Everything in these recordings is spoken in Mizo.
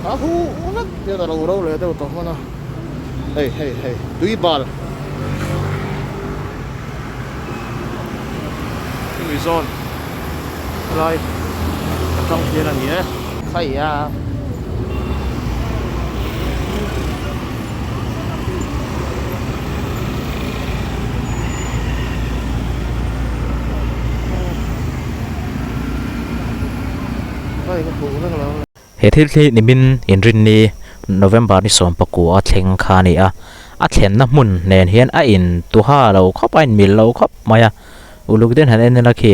A huh vek hian a lo ro leh deuh tawh hman a, hei hei hei tui bal chumi zawn helai atang hian a ni e. Khaia. He thil hi nimin inrinni November ni 19 a thleng kha a ni a, a thlenna hmun nen hian a in tuha lo khawp a inmil lo khawp mai a, uluk den han en ila khi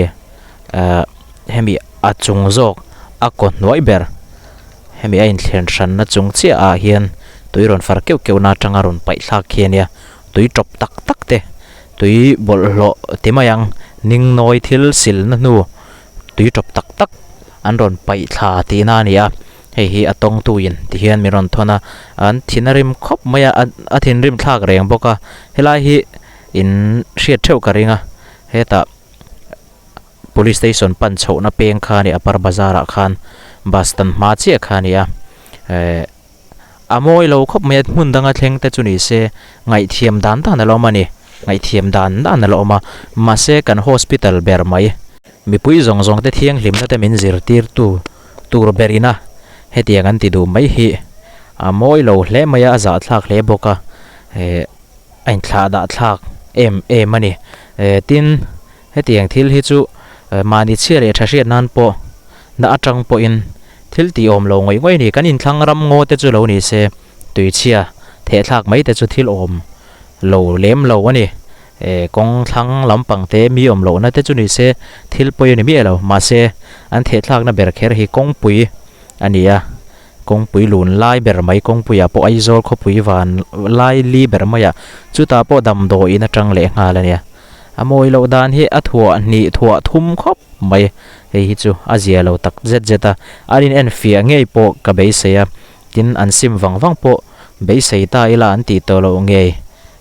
ahh hemi a chung zawk a kaw hnuai ber hemi a inthlen hranna chung chiah ah hian tui rawn far keuh keuh na atanga rawn paih thlak khi a nia, tui tawp tak tak te tui bawlhhlawh ti mai ang ningnawi thil silna hnu. tui tawp tak tak an rawn paih thla tihna a ni a, hei hi a tawngtuin ti hian min rawn thawn a, an thin a rim khawp mai a, a thinrim thlak reng bawk a, helai hi in hriat theuh ka ring a, hetah police station pan chhohna peng kha a ni a upper bazar ah khan bus stand hma chiah kha a ni a, eh a mawi lo khawp mai a, hmun danga thleng te chu ni se ngaihthiam dan dan a la awm a ni, ngaihthiam dan dan a la awm a, mahse kan hospital ber mai. Mipui zawng zawng te thianghlimna te min zirtir tu tur ber ina hetiang an ti duh mai hi a mawi lo hle mai a, a zahthlak hle bawk a, eh a inthlah dah thlak em em a ni. Eh tin, hetiang thil hi chu mahni chhia leh tha hriat nan pawh na atang pawhin thil tih awm lo ngawih ngawih a ni. Kan inthlang ram ngaw te chu lo ni se tuichhia thehthlak mai te chu thil awm lo lem lo a ni. Eh kawng thlang lampang te mi awm lohna te chu ni se thil pawi a ni miah lo mahse an thehthlakna ber kher hi kawngpui a ni a kawngpui lun lai ber mai kawngpuiah pawh Aizawl khawpui van lai li ber mai ah chutah pawh damdawiin atang leh nghal a nia a mawi loh dan hi a thuah hnih thuah thum khawp mai hei hi chu a zia lo tak zet zet a an in en fiah ngei pawh ka beisei a tin an sim vang vang pawh beisei ta ila an tih tawh loh ngei.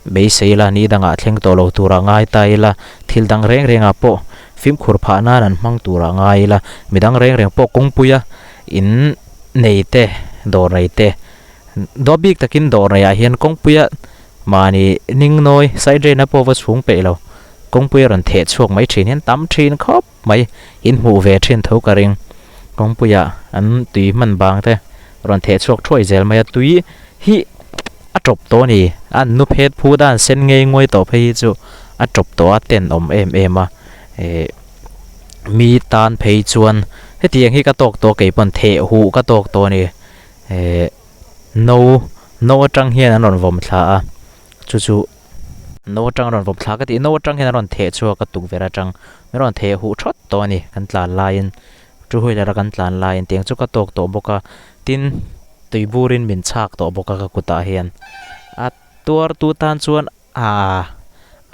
Beisei ila ni dangah thleng tawh lo turah ngai ta ila, thil dang reng rengah pawh fimkhur phah nan an hmang turah ngai ila, midang reng reng pawh kawngpuia in nei te, dawr nei te, dawh bik takin dawr neiah hian kawngpuia mahni ningnawi side drain a pawh va chhung peih lo, kawngpuia rawn theh chhuak mai thin hian tam thin khawp mai, in hmuh ve thin tho ka ring. Kawngpuia an tui hman bang te rawn theh chhuak thuai zel mai a, tui hi a tawp tawh a ni, an nu phet phut a an sen ngei nguai tawh phei hi chu a tawp tawh a tenawm em em a, eh mi tan phei chuan hetiang hi ka tawk tawh kei pawn theh huh ka tawk tawh a ni, eh no no atang hian an rawn vawm thla a chu chu no atang an rawn vawm thla ka tih no atang hian an rawn theh chhuak a tukverh atang min rawn theh huh thawt tawh a ni kan tlan laiin two wheeler a kan tlan laiin tiang chu ka tawk tawh bawk a tin. Tui burin min chhak tawh bawk a ka kutah hian a tuar tu tan chuan aaa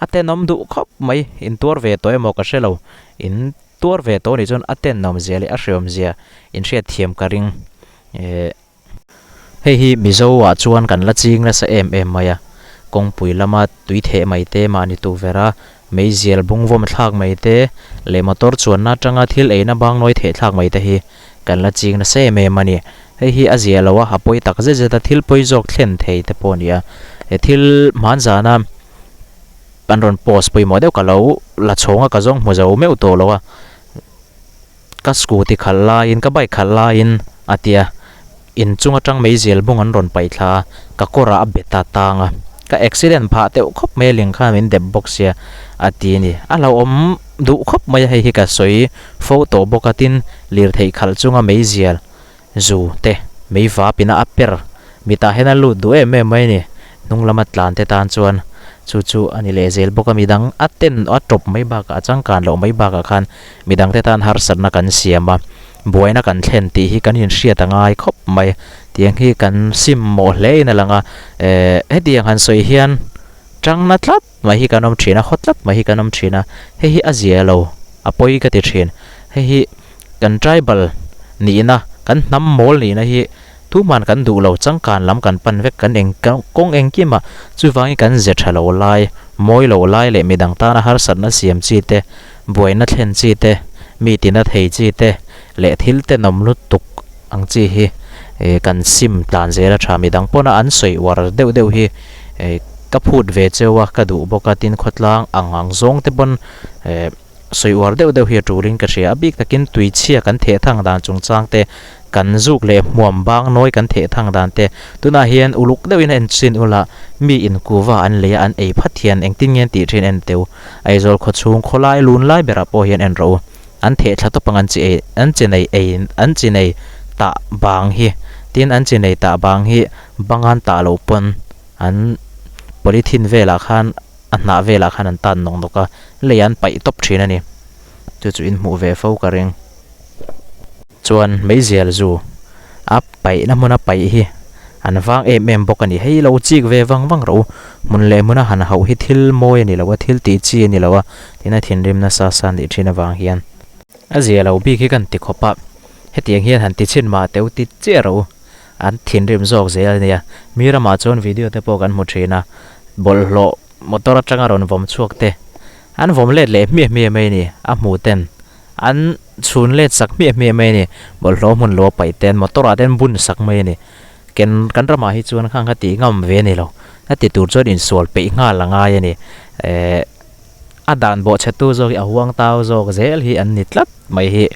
a tenawm duh khawp mai in tuar ve tawh emaw ka hre lo in tuar ve tawh anih chuan a tenawm zia leh a hreawm zia in hriat thiam ka ring eh hei hi Mizo ah chuan kan la ching nasa em em mai a kawngpui lama tui theh mai te mahni tukverh a meizial bungvawm thlak mai te leh motor chuanna atanga thil eina bangnawi theh thlak mai te hi kan la ching nasa em em a ni. Hei hi a zia lo a, a pawi tak zet zet a, thil pawi zawk thlen thei te pawh a ni a. He thil hmanzana an rawn post pawimawh deuh ka lo la chhawng a, ka zawng hmu zo meuh tawh lo a. Ka scooty khalh laiin, ka bike khalh laiin a ti a, inchung atang meizial bung an rawn paih thla a, ka kawrah a bet a tang a, ka accident phah deuh khawp mai a, ling khan min dep bawk sia a ti a ni. A hlauhawm duh khawp mai a, hei hi ka sawi fo tawh bawk a, tin lirtheih khalh chunga meizial Zu te mei vap ina a per mitah hian a lut duh em em mai a ni. Hnung lama tlan te tan chuan chu chu a ni leh zel bawk a, midang a ten a tawp mai bakah a changkan loh mai bakah khan midang te tan harsatna kan siam a, buaina kan thlen tih hi kan inhriat a ngai khawp mai. Tiang hi kan sim mawh hle in a lang a, eh hetiang han sawi hian tangna tlat mai hi kan awm thin a, haw tlat mai hi kan awm thin a, hei hi a zia lo, a pawi ka ti thin. Hei hi. Kan tribal nihna, kan hnam mawl nihna hi tuhman kan duh lo, changkan lam kan pan vek, kan eng kawng engkim a, chuvangin kan ze tha lo lai, mawi lo lai leh midang tana harsatna siam chi te, buaina thlen chi te, mi tina thei chi te leh thil tenawm lutuk ang chi hi eh kan sim tlan zel a tha midang pawna an sawi uar deuh deuh hi eh ka phut ve cheu a ka duh bawk a tin khawtlang ang ang zawng te pawn eh sawi uar deuh deuh hi a tulin ka hria a bik takin tui chhia kan theh thang dan chungchang te kan zuk leh hmuam bang nawi kan theh thang dan te tunah hian uluk deuhin a en chin ula mi in kuva an lei a an ei phat hian engtin nge an tih thin en teu Aizawl khawchhung khawlai lun lai berah pawh hian en rawh u. An theh thla tawp ang an chi ei an chi nei ei an chi nei tah bang hi tin an chi nei tah bang hi bangan tah loh pawn an polythene velah khan a hnah velah khan an tan nawk nawk a lei an paih tawp thin a ni chu chu in hmuh ve fo ka ring. Chuan meizial zu a paihna hmuna paih hi an vang em em bawk a ni. Hei lo chik ve vang vang rawh u. Hmun leh hmuna han hauh hi thil mawi a ni lo a, thil tih chi a ni lo a, tin a thinrim nasa sa nih thin avang hian. A zia lo bik hi kan ti khawp a, hetiang hian han ti chhin mah teh u ti chiah rawh u. An thinrim zawk zel a nia. Mi ramah chuan video te pawh kan hmu thin a, bawlhhlawh motor atanga rawn vawm chhuak te an vawm let leh hmiah hmiah mai a ni, a hmu ten. An chhun let sak hmiah hmiah mai a ni. Bawlhhlawh hmun lo a paih ten motor ah ten bun sak mai a ni. Ken kan ramah hi chuan khang kha tih ngam ve a ni lo. A ti tur chuan insual peih nghal a ngai a ni. Ehh a dan bawh chhe tu zawk hi a huang tau zawk zel hi an ni tlat mai hi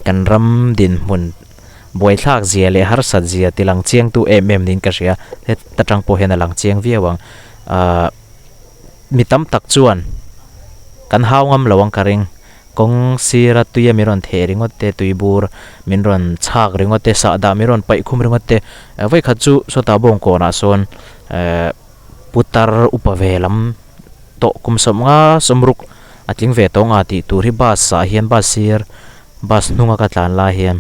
kan ram dinhmun buaithlak zia leh harsat zia ti lang chiang tu em em niin ka hria. Heta tang pawh hian a lang chiang viau ang. Ahh mi tam tak chuan kan hau ngam lo ang ka ring. Kawng sira tuia min rawn theh ringawt te, tui bur min rawn chhak ringawt te, sahdah min rawn paih khum ringawt te, vawikhat chu sawtah bawngkawnah sawn ehh putar upa ve lam tawh kum sawmnga sawmruk a tling ve tawh nga tih tur hi bus ah hian bus sir bus hnunga ka tlan lai hian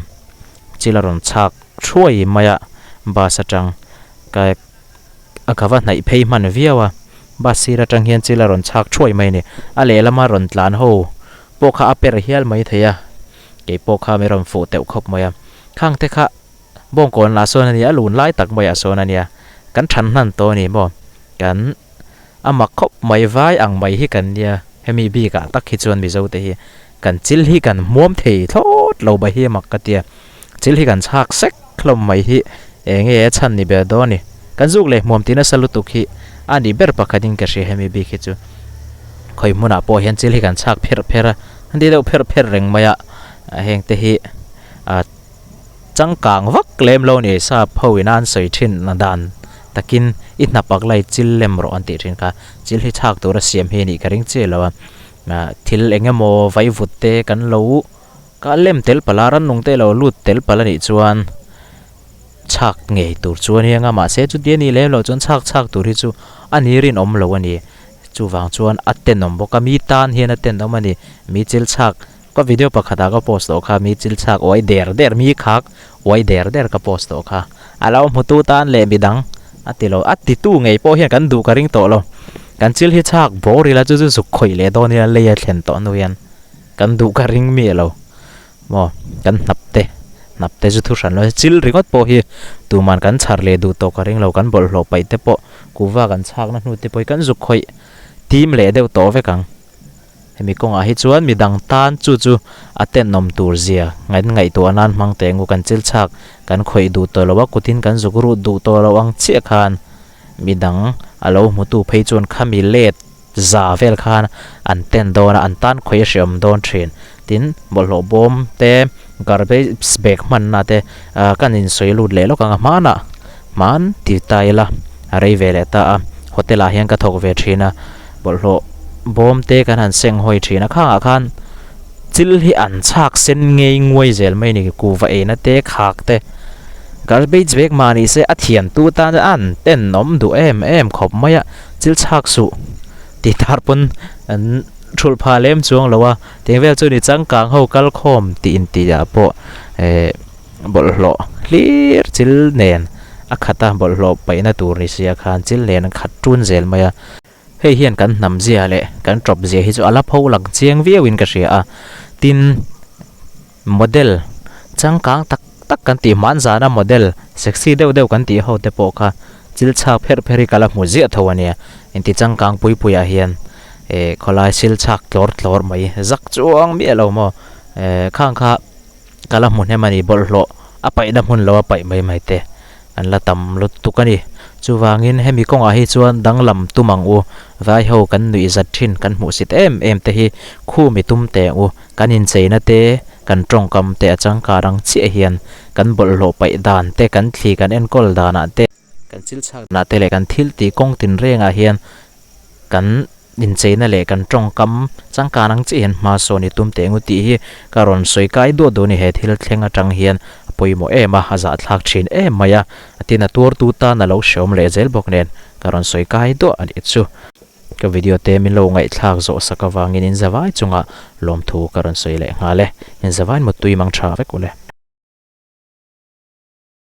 chil a rawn chhak thuai mai a bus atang ka. A ka va hnaih phei hman viau a, bus sir atang hian chil a rawn chhak thuai mai a ni. A lehlama rawn tlan ho pawh kha a per hial mai thei a, kei pawh kha mi rawn fuh teuh khawp mai a. Khang te kha bawngkawn lah sawn a nia, a lun lai tak maiah sawn a nia, kan than hnan tawh a ni maw? Kan a mak khawp mai vai ang mai hi kan nia, hemi bikah tak hi chuan Mizo te hi kan chil hi kan hmuam thei thlawt lo mai hi a mak ka tia. Chil hi kan chhak sek hlawm mai hi eng nge a chhan ni ber dawn a ni. Kan zuk leh hmuam ti nasa lutuk hi a ni ber pakhatin ka hria hemi bik hi chu. Khawi hmunah pawh hian chil hi kan chhak pherh pherh a, an ti deuh pherh pherh reng mai a, heng te hi a changkang vak lem lo a ni. Sap ho ina an sawi thin dan takin i hnapak lai chil lem rawh an tih thin kha. Chil hi chhak tura siam hi a nih ka ring chiah lo a, thil eng emaw vaivut te kan lo. Ka lem tel palh a, rannung te lo lut tel palh a nih chuan chhak ngei tur chu a nia nga mahse chuti a nih lem loh chuan chhak chhak tur hi chu a ni rinawm lo a ni. Chuvang chuan a tenawm bawk a, mi tan hian a tenawm a ni. Mi chil chhak, ka video pakhatah ka post tawh kha, mi chil chhak uai der der, mi khak uai der der ka post tawh kha. A lo hmutu tan leh midang a ti lo, a titu ngei pawh hian kan duh ka ring tawh lo. Kan chil hi chhak bawr ila chu chu zuk khawih leh dawn ila lei a thlen tawh hnu hian. Kan duh ka ring miah lo maw, kan hnap te, hnap te chu thu hran lo, chil ringawt pawh hi tuman kan chhar leh duh tawh ka ring lo, kan bawlhhlawh paih te pawh kuhva kan chhakna hnu te pawh hi kan zuk khawih tim leh deuh tawh vek ang. Hemi kawngah hi chuan midang tan chu chu a tenawm tur zia ngaih ngaihtuah nan hmang teh ngu kan chil chhak kan khawih duh tawh lo a, kutin kan zuk rut duh tawh lo ang chiah khan midang a lo hmutu phei chuan khami let Za vel khan an ten dawn a, an tan khawi a hreawm dawn thin. Tin, bawlhhlawh bawm te, garbage bag hmanna te kan insawi lut leh lawk ang a, hmanah hman ti ta ila a rei ve leh ta a, hotel ah hian ka thawk ve thin a, bawlhhlawh bawm te kan han seng hawi thin a, khangah khan chil hi an chhak sen ngei nguai zel mai a ni, kuhva eina te, khak te, garbage bag mah ni se a thiantu tan chuan an tenawm duh em em khawp mai a. Chil chhak suh tih tar pawn an thulh phah lem chuang lo a, tiang vel chu ni changkang ho kal khawm tih in tih ah pawh eh bawlhhlawh hlir chil nen a khat a, bawlhhlawh paihna tur ni sia khan chil nen an khat tun zel mai a. Hei hian kan hnam zia leh kan tawp zia hi chu a la pho lang chiang viau in ka hria a, tin Model changkang tak tak kan tih hman zana model sexy deuh deuh kan tih ho te pawh kha chil chhak pherh pherh hi ka la hmu ziah tho a nia. Inti changkang pui puiah hian eh khawlai sil chhak tlawr tlawr mai zak chuang miah lo maw eh khang kha ka la hmu hnem a ni bawlhhlawh. A paihna hmun lo a paih mai mai te an la tam lutuk a ni. Chuvangin hemi kawngah hi chuan danglam tum ang u, vai ho kan nuih zat thin kan hmuh sit em em te hi khumi tum teh ang u, kan incheina te, kan tawngkam te a changkar ang chiah hian kan bawlhhlawh paih dan te, kan thli kan enkawl danah te, kan chil chhak danah te leh kan thil tih kawng tinrengah hian kan incheina leh kan tawngkam changkan ang chiah hian hma sawn i tum teh ngu tih hi ka rawn sawi kai duah duh a ni. He thil thleng atang hian a pawimawh em a, a zahthlak thin em mai a, a tin a tuartu tan a lo hreawm leh zel bawk nen ka rawn sawi kai duah a nih chu. Ka video te min lo ngaihthlak zawh sak avangin in zavai chungah lawmthu ka rawn sawi leh nghal e. In zavai muttui mang tha vek ule.